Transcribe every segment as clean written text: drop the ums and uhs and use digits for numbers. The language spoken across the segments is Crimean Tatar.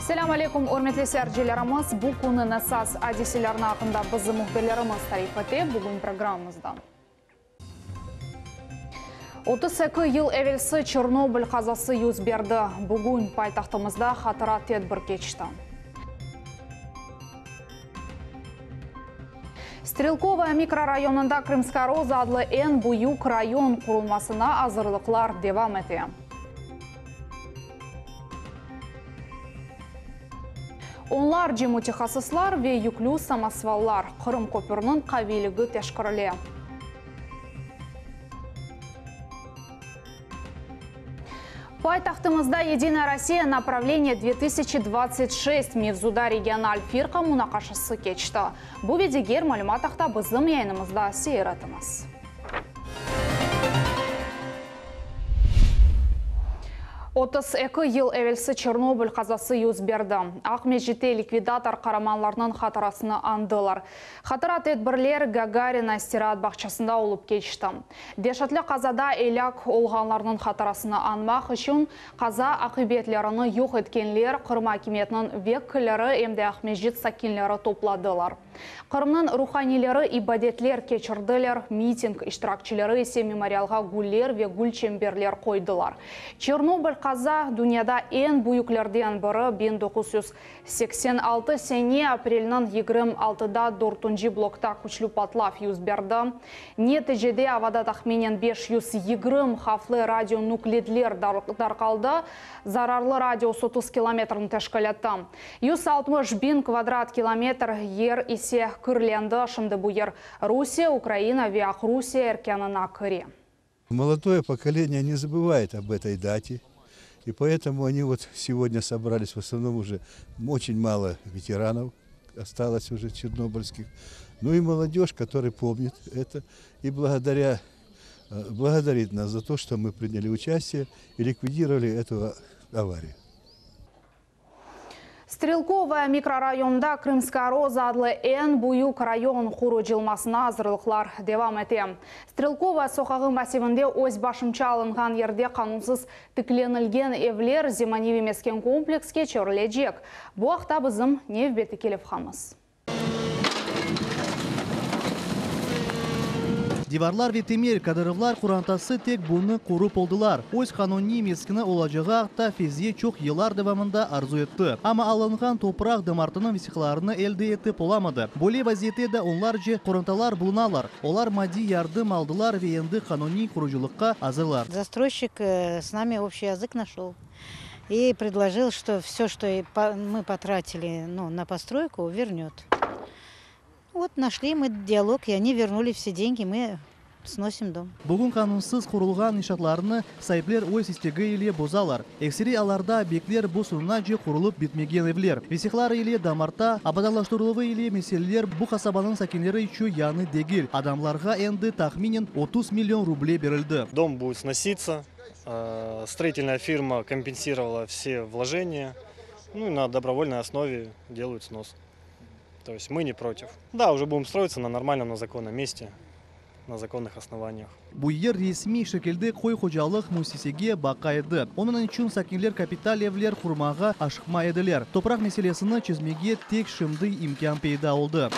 Selâm aleyküm, ürmetli seyircilerimiz! Bu künniñ esas adiselerini aqqında bizim mühbirlerimiz tarif ete bugün programmamızda. 32 yıl evelsi Çernobıl qazası yüz berdi. Bugün paytahtımızda hatıra tedbir keçti. Strelkovaya mikrorayonında Krımskaya roza adlı eñ büyük rayon qurulmasına azırlıqlar devam ete. Onlarca mütehassıslar ve yüklü samosvallar, Qırım köpüriniñ qaviyligi teşkirile. Paytahtımızda Yedinaya Rossiya, naprawleniye 2026 mevzuda regional firqa munaqaşası keçti. Bu ve diger malümat aqta bizim yayınımızda seyir etiñiz. 32 yıl evelsi Çernobıl qazası yüz berdi. Aqmescitte likvidator qaramanlarnıñ hatırasını añdılar. Hatıra tedbirler Gagarina istiraat bağçasında olıp keçti. Deşetli qazada elâk olğanlarnıñ hatırasını añmaq içün qaza aqibetlerini yoq etkenler Qırım akimiyetiniñ vekilleri em de Aqmescit sakinleri topladılar. Qırımnıñ ruhaniyleri ibadetler keçirdiler, miting iştirakçileri ise memorialğa güller ve gülçemberler qoydılar. Çernobıl qaza, dünyada eñ büyüklerden biri, 1986 sene aprelniñ 26-da dörtünci blokta küçlü patlav yüz berdi. Neticede avada tahminen 520 havflı radionuklidler darqaldı, zararlı radius 30 kilometrni teşkil etti. 160 biñ kvadrat kilometr yer ise kirlendi, şimdi bu yer Rusiye, Ukraina ve Aqrusiye erkânına kire. Молодое поколение не забывает об этой дате, и поэтому они вот сегодня собрались, в основном уже очень мало ветеранов осталось уже чернобыльских, ну и молодежь, которая помнит это, и благодаря, благодарит нас за то, что мы приняли участие и ликвидировали эту аварию. Strelkovaya mikrorayonında Krımskaya roza adlı eñ büyük rayon qurucılmasına azırlıqlar devam ete. Strelkovaya soqağı massivinde öz başımça alınğan yerde qanunsız tiklenilgen evler zemaneviy mesken komplekske çevrilecek. Bu aqta bizim nevbetteki levhamız. Divarlar ve temel, Kadırovlar qorantası tek bunı qurıp oldılar. Öz qanuniy meskeni olacağı aqta Fevziye çoq yıllar devamında arzu etti. Amma alınğan topraq damartınıñ vesiqalarını elde etip olamadı. Böyle vaziyette de onlarce qorantalar bulunalar. Olar maddiy yardım aldılar ve endi qanuniy qurucılıqqa azırlar. Застройщик с нами общий язык нашел и предложил, что все, что мы потратили, ну, на постройку, вернет. Вот нашли мы диалог, и они вернули все деньги, мы сносим дом. Bugün qanunsız qurulğan inşaatlarnı saipler öz istegi ile bozalar. Ekseriy allarda obyektler bu soñunace qurulıp bitmegen evler. Vesiqalar ile damarta abadanlaştırıluvı ile meseleler bu qasabanıñ sakinleri içün yañı degil. Adamlarğa endi tahminen 30 million ruble berildi. Дом будет сноситься. Строительная фирма компенсировала все вложения. Ну и на добровольной основе делают снос. То есть мы не против. Да, уже будем строиться на нормальном, на законном месте, на законных основаниях. Bu yer resmiy şekilde köy hocalıq müessisege baqa edi. Onıñ içün sakinler kapital evler qurmağa aşıqmay ediler. Topraq meselesini çezmege tek şimdi imkân peyda oldı.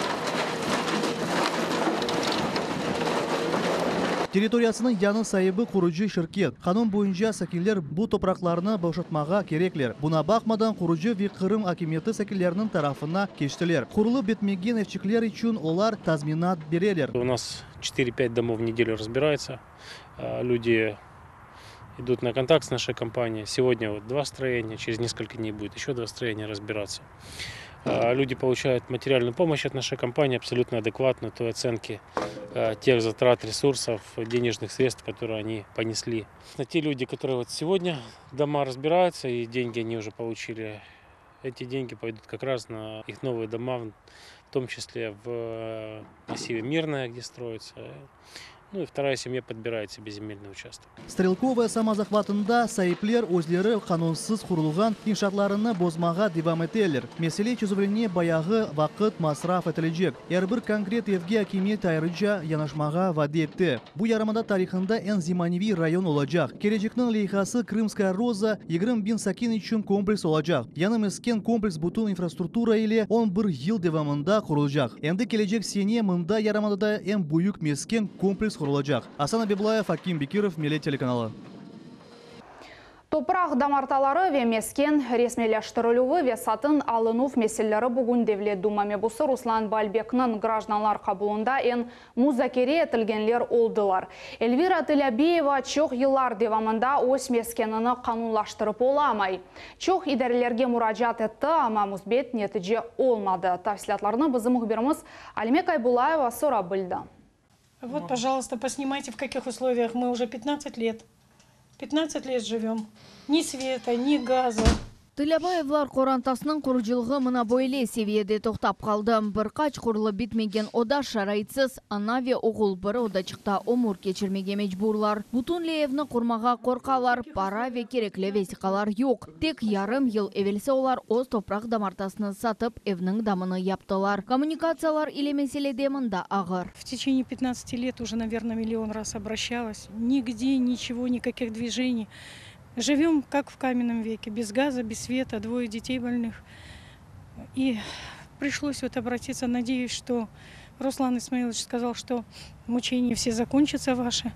Territoriyasınıñ yañı saibi qurucı şirket. Qanun boyunca sakinler bu topraqlarnı boşatmağa kerekler. Buña baqmadan qurucı ve Qırım akimiyeti sakinlerniñ tarafına keçtiler. Qurulıp bitmegen evçikler içün olar tazminat bereler. У нас 4-5 домов в неделю разбирается. Люди идут на контакт с нашей компанией. Сегодня вот два строения, через несколько дней будет еще два строения разбираться. Люди получают материальную помощь от нашей компании, абсолютно адекватную той оценке тех затрат, ресурсов, денежных средств, которые они понесли. На те люди, которые вот сегодня дома разбираются и деньги они уже получили, эти деньги пойдут как раз на их новые дома, в том числе в массиве Мирная, где строится. Ну и вторая семья подбирает себе земельный участок. Strelkovaya samozahvatında saipler özleri qanunsız qurulğan inşaatlarını bozmağa devam eteler. Mesele çezüvine bayağı vaqıt masraf etilecek. Er bir konkret evge akimiyet ayrıca yanaşmağa vade etti. Bu yarımada tarihında eñ zemaneviy rayon olacaq. Kelecekniñ leyhası Krımskaya roza 20 biñ sakin içün kompleks olacaq. Yañı mesken kompleks bütün infrastruktura ile 11 yıl devamında qurulacaq. Endi kelecek sene mında yarımadada eñ büyük mesken kompleks qurulacaq. Asan Abiblayev, Akim Bekirov, Millet telekanalı. Topraq damartaları ve mesken resmiyleştirilüvi ve satın alınuv meseleleri bugün Devlet Duma mebusı Ruslan Balbekniñ grajdanlar qabulında eñ muzakere etilgenler oldılar. Elvira Tilabiyeva çoq yıllar devamında öz meskenini qanunlaştırıp olamay. Çoq idarelerge muracaat etti, amma müsbet netice olmadı. Tafsilâtlarnı bizim mühbirimiz Alime Kaybulayeva sorap bildi. Вот, пожалуйста, поснимайте, в каких условиях мы уже 15 лет. 15 лет живем. Ни света, ни газа. Tilâbayevler qorantasınıñ qurucılığı mına böyle seviyede toqtap qaldı. Bir qaç qurulıp bitmegen oda şaraitsiz ana ve oğul bir odaçıqta ömür keçirmege mecburlar. Bütünley evni qurmağa qorqalar, para ve kerekli vesiqalar yoq. Tek yarım yıl evelsi olar öz topraq damartasını satıp evniñ damını yaptılar. Kommunikatsiyalar ile mesele de mında ağır. В течение 15 лет уже, наверное, миллион раз обращалась. Нигде ничего, никаких движений. Живем как в каменном веке, без газа, без света, двое детей больных. И пришлось вот обратиться, надеюсь, что Руслан Исмаилович сказал, что мучения все закончатся ваши.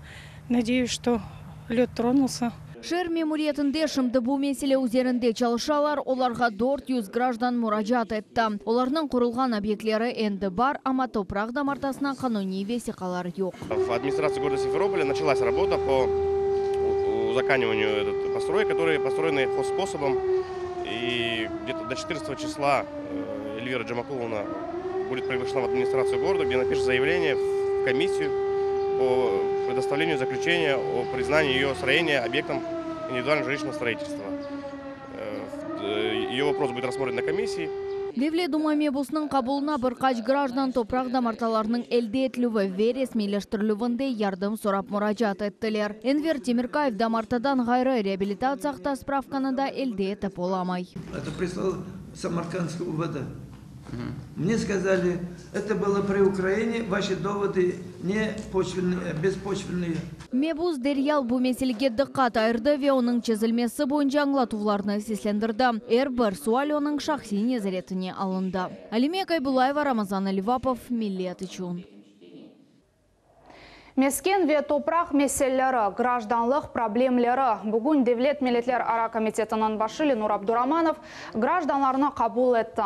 Надеюсь, что лед тронулся. Şeer memuriyetinde şimdi bu mesele üzerinde çalışalar, olarğa 400 grajdan muracaat etti. Olarnıñ qurulğan obyektleri endi bar, amma topraq damartasına qanuniy vesiqalar yoq. В администрации города Симферополя началась работа по узакониванию этот, построек, которые построены способом. И где-то до 14 числа э, Эльвира Джамакуловна будет приглашена в администрацию города, где напишет заявление в комиссию по предоставлению заключения о признании ее строения объектом индивидуального жилищного строительства. Э, Ее вопрос будет рассмотрен на комиссии. Devlet Duma mebusınıñ qabulına bir qaç grajdan topraq damartalarınıñ elde etilüvi ve resmiyleştirilüvinde yardım sorap muracaat ettiler. Enver Temirkayev damartadan ğayrı reabilitatsiya aqta spravkanı da elde etip olamay. Это прислал Самаркандский УВД. Мне сказали, это было при Украине, ваши доводы не почвенные, беспочвенные. Mebus deral bu meselege diqqat ayırdı ve onıñ çezilmesi boyunca añlatuvlarnı seslendirdi. Er bir sual onıñ şahsiy nezaretine alındı. Alime Kaybulayeva, Ramazan Alivapov, Millet içün. Mesken ve topraq meseleleri, grajdanlıq problemleri. Bugün Devlet Milletlerara Komitetiniñ başı Lenur Abduramanov grajdanlarnı qabul etti.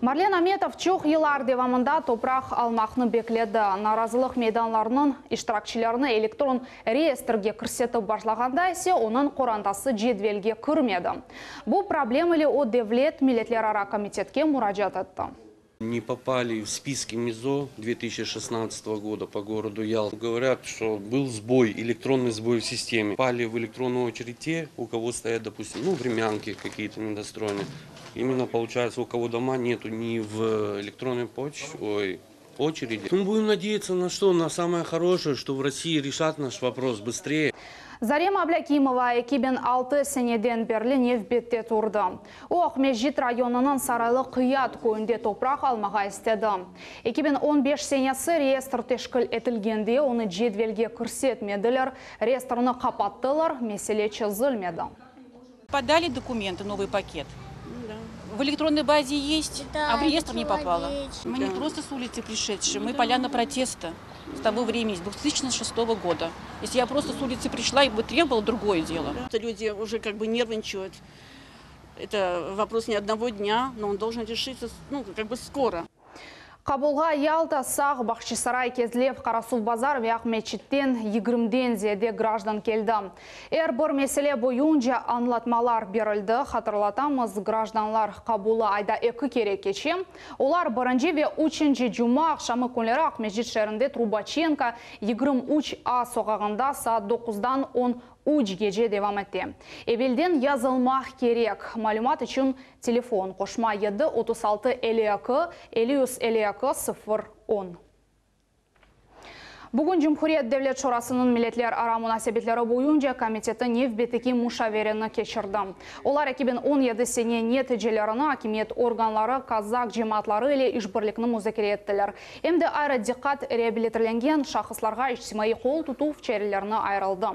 Marlen Ametov çoq yıllar devamında topraq almaqnı bekledi. Narazılıq meydanlarınıñ iştirakçilerini elektron reyestrge kirsetip başlağanda ise onıñ qorantası cedvelge kirmedi. Bu problem ile o Devlet Milletlerara Komitetke muracaat etti. Не попали в списки МИЗО 2016 года по городу Ялта. Говорят, что был сбой, электронный сбой в системе. Попали в электронную очередь те, у кого стоят, допустим, ну, времянки какие-то недостроенные. Именно получается, у кого дома нету ни в электронной почте, ой, очереди. Ну, будем надеяться на что? На самое хорошее, что в России решат наш вопрос быстрее. Зарема Ablâkimova 2006 seneden berli nevbette turdı. O Aqmescit rayonınıñ Saraylı Qıyat köyünde topraq almağa istedi. 2015 senesi reyestr teşkil etilgende onı cedvelge kirsetmediler. Reyestrni qapattılar, mesele çezilmedi. Подали документы, новый пакет? В электронной базе есть, Да, а в реестр не попало. человечек. Мы не просто с улицы пришедшие, мы поляна протеста с того времени, с 2006 года. Если я просто с улицы пришла и бы требовала, другое дело. Люди уже как бы нервничают. Это вопрос не одного дня, но он должен решиться ну, как бы скоро. Qabulğa Yalta, Saq, Bağçasaray, Kezlev, Qarasuvbazar ve Aqmescitten 20-den ziyade grajdan keldi. Er bir mesele boyunca añlatmalar berildi. Hatırlatamız, grajdanlar qabulı ayda eki kere keçe. Olar birinci ve üçünci cuma aqşamı künleri Aqmescit şeerinde Trubaçenko 23A soqağında saat 9-dan 13 gece devam ete. Evelden yazılmaq kerek. Malümat içün telefon qoşma 7 36 52 552 010. Bugün Cumhuriyet Devlet Şurasınıñ milletlerara munasebetleri boyunca komiteti nevbetteki muşavereni keçirdi. Olar 2017 sene neticelerini, akimiyet organları, kazak cemaatları ile işbirlikni muzakere ettiler. Em de ayrı diqqat reabilitirlengen şahıslarğa içtimaiy qol tutuv çarelerine ayırıldı.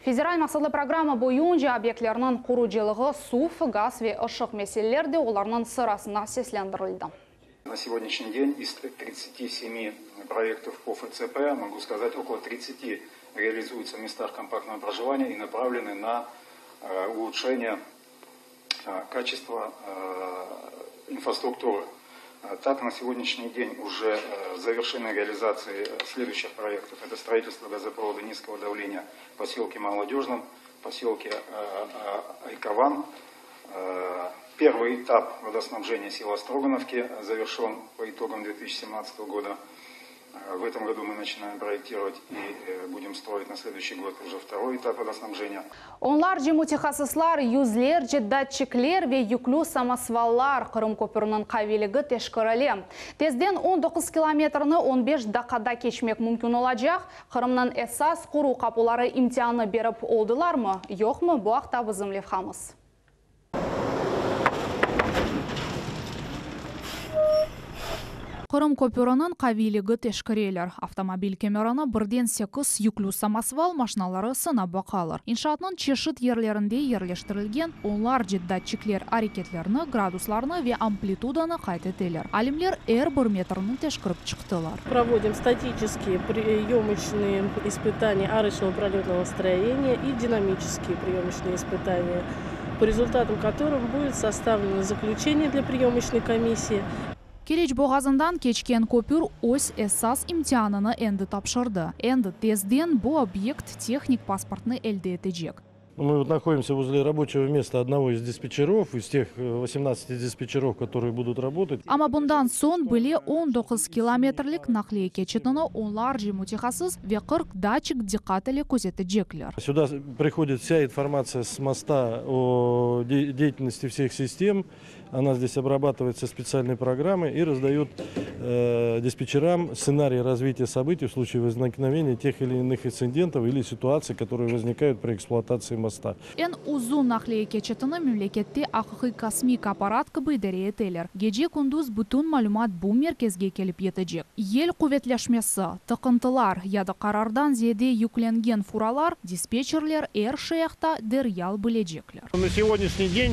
Federal maqsatlı programma boyunca obyektlerniñ qurucılığı, suv, gaz ve ışıq meseleler de olarnıñ sırasına seslendirildi. На сегодняшний день из 37 проектов по ФЦП, могу сказать, около 30 реализуются в местах компактного проживания и направлены на э, улучшение э, качества э, инфраструктуры. Так, на сегодняшний день уже завершены реализации следующих проектов. Это строительство газопровода низкого давления в поселке Молодежном, поселке Айкован, Первый этап водоснабжения села Строгановки завершен по итогам 2017 года. В этом году мы начинаем проектировать и э, будем строить на следующий год уже второй этап водоснабжения. Onlarca mütehassıslar, yüzlerce datçikler ve yüklü samosvallar Qırım köpüriniñ qaviyligi teşkerile. Tezden 19 kilometrni 15 daqqada keçmek mümkün olacaq. Qırımnıñ esas quru qapuları imtiannı berip oldılarmı, yoqmı, bu aqta bizim levhamız. Qırım köpüriniñ qaviyligi teşkereler. Avtomobil kemerini birden sekiz yüklü samosval maşinaları sınap baqalar. İnşaatnıñ çeşit yerlerinde yerleştirilgen onlarca datçikler areketlerni, graduslarnı ve amplitudanı qayd eteler. Alimler er bir metrni teşkerip çıqtılar. Provodim statiçeskiye priemocnıye ispıtaniya arочного пролетного строения и динамические приемочные испытания, по результатам которых будет составлено заключение для приемочной комиссии. Keriç boğazından keçken köpür öz esas imtianını endi tapşırdı. Endi tezden bu obyekt tehnik pasportnı elde etecek. Мы вот находимся возле рабочего места одного из диспетчеров, из тех 18 диспетчеров, которые будут работать. Amma bundan soñ bile 19 kilometrlik naqliye keçitini onlarca mütehassıs ve 40 datçik diqqat ile közetecekler. Сюда приходит вся информация с моста о деятельности всех систем. Она здесь обрабатывается специальной программой и раздает э, диспетчерам сценарий развития событий в случае возникновения тех или иных инцидентов или ситуаций, которые возникают при эксплуатации моста. Eñ uzun naqliye keçitini memlekette aqiqiy kosmik apparat kibi idare eteler. Gece-kündüz bütün malümat bu merkezge kelip yetecek. Yel quvetleşmesi, tıqıntılar ya da qarardan ziyade yüklengen furalar, dispetçerler er şey aqta deryal bilecekler. На сегодняшний день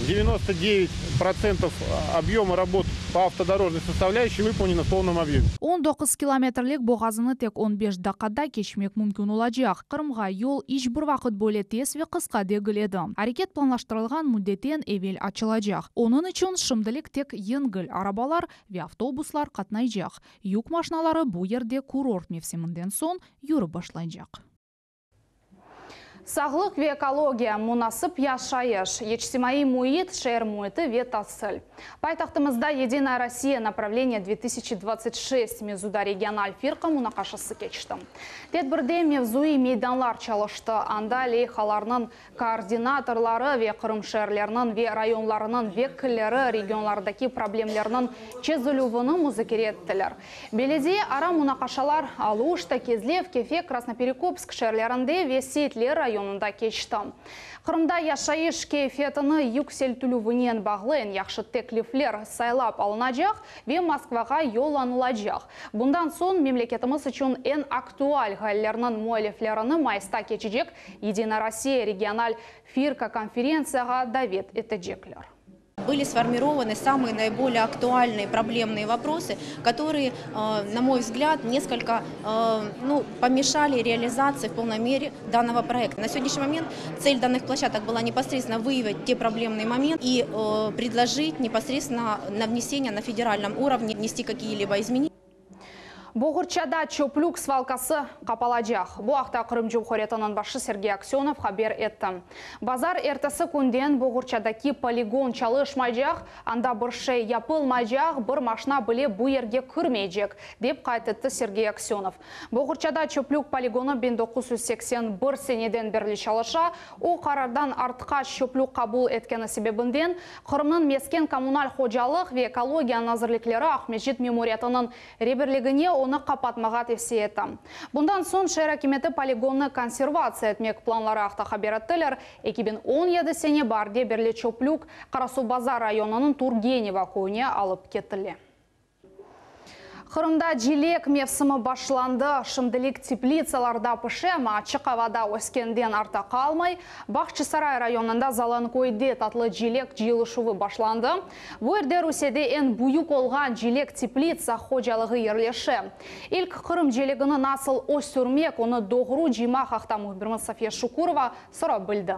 99% объема работ по автодорожной составляющей выполнено в полном объеме. 19 kilometrlik boğaznı tek 15 daqqada keçmek mümkün olacaq. Qırımğa yol iç bir vaqıt böyle tez ve qısqa degil edi. Areket planlaştırılğan müddetten evel açılacaq. Onıñ içün şimdilik tek yengil arabalar ve avtobuslar qatnaycaq. Yük maşinaları bu yerde kurort mevsiminden soñ yürip başlaycaq. Sağlıq ve ekologiya, munasip yaşayış, içtimaiy müit, şeer müiti ve tasil. Paytahtımızda Yedinaya Rossiya направление 2026 mevzuda regional firqa munaqaşası keçti. Tedbirde mevzuiy meydanlar çalıştı. Anda leyhalarnıñ koordinatorları ve Qırım şeerleriniñ ve rayonlarınıñ vekilleri regionlardaki problemlerniñ çezilüvini muzakere ettiler. Belediye ara munaqaşalar Aluşta, Kezlev, Kefe, Krasnoperekopsk şeerlerinde ve Seyitler rayonında keçti. Qırımda yaşayış keyfiyetini yükseltilüvinen bağlı eñ yahşı teklifler saylap alınacaq ve Moskvağa yollanılacaq. Bundan soñ memleketimiz içün eñ aktual ğayelerniñ müelliflerini mayısta keçecek Yedinaya Rossiya regional firqa konferentsiyağa davet etecekler. Были сформированы самые наиболее актуальные проблемные вопросы, которые, на мой взгляд, несколько ну, помешали реализации в полной мере данного проекта. На сегодняшний момент цель данных площадок была непосредственно выявить те проблемные моменты и предложить непосредственно на внесение на федеральном уровне, внести какие-либо изменения. Boğurçada çöplük svalkası qapalacaq. Bu aqta Qırım Cumhuriyetiniñ başı Sergey Aksenov haber etti. Bazar ertesi künden Boğurçadaki poligon çalışmaycaq, anda bir şey yapılmaycaq, bir maşina bile bu yerge kirmeycek, dep qayd etti Sergey Aksenov. Boğurçada çöplük poligonı 1981 seneden berli çalışa. O qarardan artqaç çöplük qabul etkeni sebebinden Qırımnıñ mesken kommunal hocalıq ve ekologiya nazirlikleri Aqmescit memuriyetiniñ reberligine. onı qapatmağa tevsiye etti. Bundan soñ şeer akimiyeti poligonnı konservatsiya etmek planları aqta haber ettiler. 2017 sene baarde berli çöplük Qarasuvbazar rayonınıñ Turgeneva köyüne alıp ketile. Qırımda cilek mevsimi başlandı. Şimdilik teplitsalarda pişe, amma açıq avada öskenden arta qalmay. Bağçasaray rayonında Zalanköyde tatlı cilek cıyılışuvı başlandı. Bu yerde Rusiyede eñ büyük olğan cilek teplitsa hocalığı yerleşe. İlk Qırım cilegini nasıl östürmek, onı doğru cıymaq aqta mühbirimiz Safiye Şukurova sorap bildi.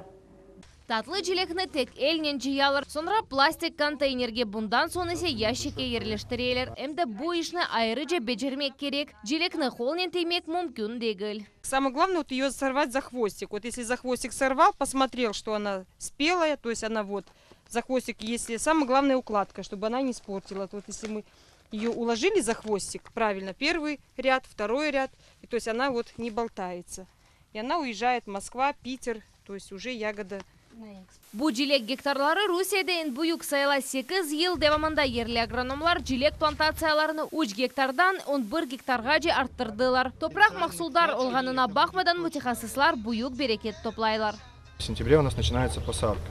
Tatlı cilekni tek elnen cıyalar, soñra plastik konteynerge, bundan soñ ise yaşikke yerleştireler. Em de bu işni ayrıca becermek kerek, cilekni qolnen tiymek mümkün degil. Самое главное, вот ее сорвать за хвостик. Вот если за хвостик сорвал, посмотрел, что она спелая, то есть она вот за хвостик, если самое главное укладка, чтобы она не испортила. Вот если мы ее уложили за хвостик, правильно, первый ряд, второй ряд, и то есть она вот не болтается. И она уезжает в Москва, Питер, то есть уже ягода. Bu cilek gektarları Rusiyede eñ büyük sayıla. Sekiz yıl devamında yerli agronomlar cilek plantatsiyalarını üç gektardan on bir gektarğace arttırdılar. Topraq mahsuldar olğanına baqmadan mütehassıslar büyük bereket toplaylar. В сентябре у нас начинается посадка.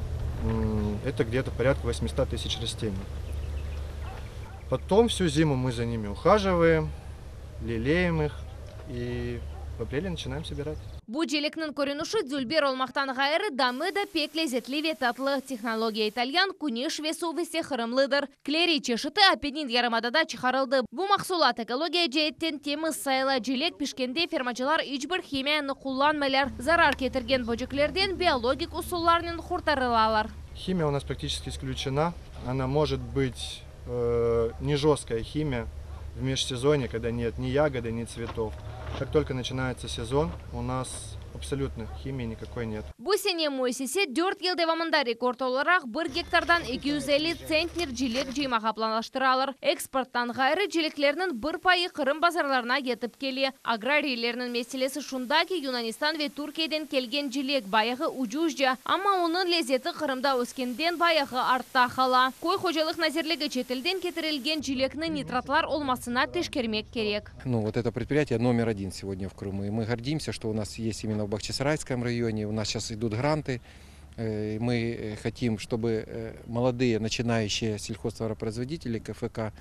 Это где-то порядка 800 тысяч растений. Потом всю зиму мы за ними ухаживаем, лелеем их и в апреле начинаем собирать. Bu cilekniñ körünişi dülber olmaqtan ğayrı damı da pek lezetli ve tatlı. Tehnologiya italyan, küneş ve suv ise qırımlıdır. Kleri çeşiti Apennin yarımadada çıqarıldı. Bu mahsulat ekologiya ceetten temiz sayıla. Cilek pişkende fermacılar iç bir himiyanı qullanmaylar. Zarar ketirgen böceklerden biologik usullarnen qurtarılalar. Химия у нас практически исключена. Она может быть э, не жесткая химия в межсезонье, когда нет ни ягоды, ни цветов. Как только начинается сезон, у нас абсолютно химии никакой нет. Bu sene müessise 4 yıl devamında rekord olaraq 1 gektardan 250 tsentner cilek cıymağa planlaştıralar. Eksporttan ğayrı cileklerniñ bir payı Qırım bazarlarına yetip kele. Agrariylerniñ meselesi şunda ki Yunanistan ve Türkiyeden kelgen cilek bayağı ucuzca, amma onıñ lezeti Qırımda öskenden bayağı artta qala. Köy hocalıq nazirligi çetelden ketirilgen cilekni nitratlar olmasına teşkermek kerek. Ну, вот это предприятие номер один сегодня в Крыму. И мы гордимся, что у нас есть именно в Бахчисарайском районе. У нас сейчас идут гранты. Э, Мы э, хотим, чтобы э, молодые начинающие сельхозтоваропроизводители КФК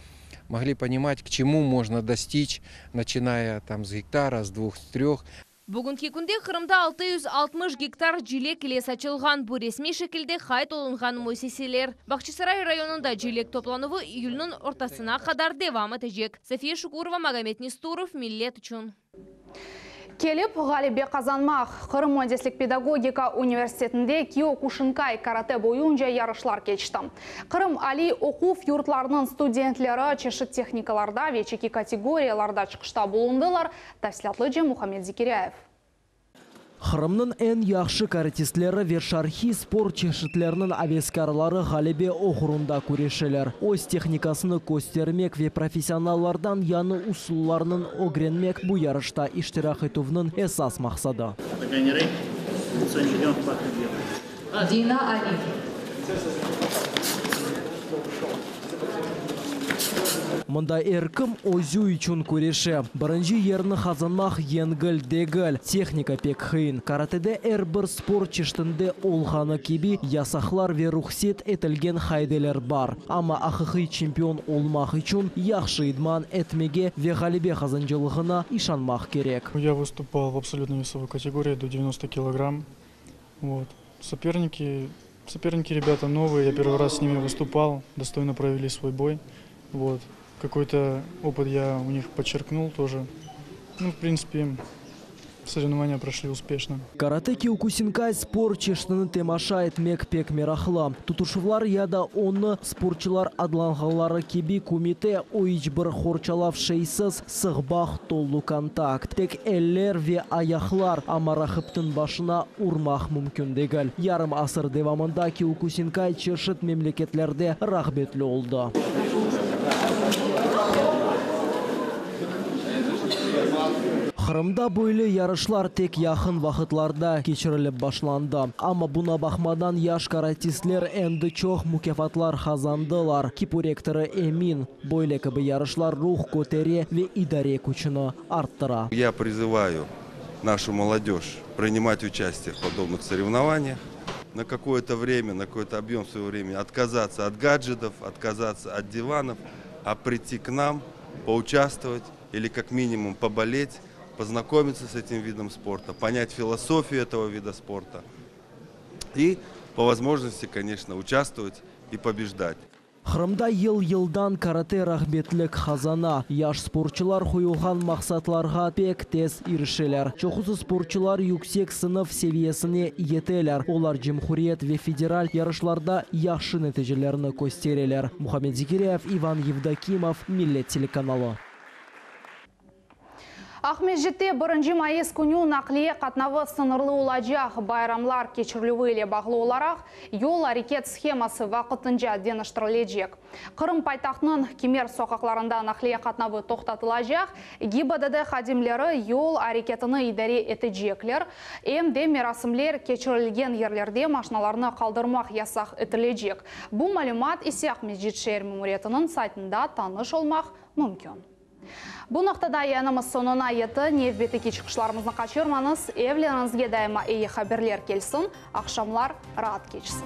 могли понимать, к чему можно достичь, начиная там с гектара, с двух, с трех. Bugünki künde Qırımda 660 gektar cilek ile saçılğan bu resmiy şekilde qayd olunğan müessiseler. Bağçasaray rayonında cilek toplanuvı iyülniñ ortasına qadar devam etecek. Safiye Şukurova, Magomed Nesturov, Millet içün. Kelip ğalebe qazanmaq. Qırım müendislik pedagogika universitetinde Kiyokuşinкай karate boyunca yarışlar keçti. Qırım aliy oquv yurtlarınıñ studentleri çeşit tehnikalarda ve çeki kategoriyalarda çıqışta bulundılar. Tafsilâtlıca Muhammed Zekiryayev. Qırımnıñ eñ yahşı karatistleri ve şarqiy sport çeşitleriniñ aveskârları ğalebe oğrunda küreşeler. Öz tehnikasını köstermek ve professionallardan yañı usullarnı ögrenmek bu yarışta iştirak etüvniñ esas maqsadı. Dina Ali. Mında er kim özü içün küreşe. Birinci yerni qazanmaq yengil degil. Tehnika pek qıyın. Karatede er bir sport çeşitinde olğanı kibi yasaqlar ve ruhset etilgen qaideler bar. Amma aqiqiy çempion olmaq içün yahşı idman etmege ve ğalebe qazanacağıña işanmaq kerek. Я выступал в абсолютной весовой категории до 90 килограмм. Вот. Соперники, соперники ребята новые, я первый раз с ними выступал, достойно провели свой бой. Вот. Какой-то опыт я у них подчеркнул тоже. Ну, в принципе, соревнования прошли успешно. Карате киокусинкай sport çeşitini temaşa etmek pek meraqlı. Tutuşuvlar ya da onı sportçılar adlanğanları kibi kumite o iç bir qorçalav şeysiz sığbaq tolu kontakt. Tek eller ve ayaqlar, amma raqipniñ başına urmaq mümkün degil. Yarım asır devamında киокусинкай çeşit memleketlerde rağbetli oldı. Qırımda böyle yarışlar tek yaqın vaqıtlarda keçirilip başlandı. Amma buña baqmadan yaş karatistler endi çoq mukâfatlar qazandılar. KİPU rektorı emin, böyle kibi yarışlar ruh kötere ve idare küçüni arttıra. Я призываю нашу молодежь принимать участие в подобных соревнованиях, на какое-то время, на какой-то объем своего времени отказаться от гаджетов, отказаться от диванов, а прийти к нам, поучаствовать или как минимум поболеть, познакомиться с этим видом спорта, понять философию этого вида спорта и по возможности, конечно, участвовать и побеждать. Qırımda yıl-yıldan karate rağbetlik qazana. Yaş sportçular qoyulğan maqsatlarğa pek tez irişeler. Çoqusı sportçular yüksek sınıf seviyesine yeteler. Olar cumhuriyet ve federal yarışlarda yahşı neticelerni köstereler. Muhammed Zekiryayev, İvan Yevdokimov, Millet telekanalı. Aqmescitte birinci mayıs künü naqliye qatnavı sıñırlı olacaq. Bayramlar keçirilüvi ile bağlı olaraq, yol areket sheması vaqtınca deñiştirilecek. Qırım paytahtınıñ kimer soqaqlarında naqliye qatnavı toqtatılacaq, GİBDD hadimleri yol areketini idare etecekler, em de merasimler keçirilgen yerlerde maşinalarnı qaldırmaq yasaq etilecek. Bu malümat ise Aqmescit şeer memuriyetiniñ saytında tanış olmaq mümkün. Bu noqtada yayınımız soñuna yetti. Nevbetteki çıqışlarımıznı qaçırmañız. Evleriñizge daima eyi haberler kelsin, aqşamlar raat keçsin.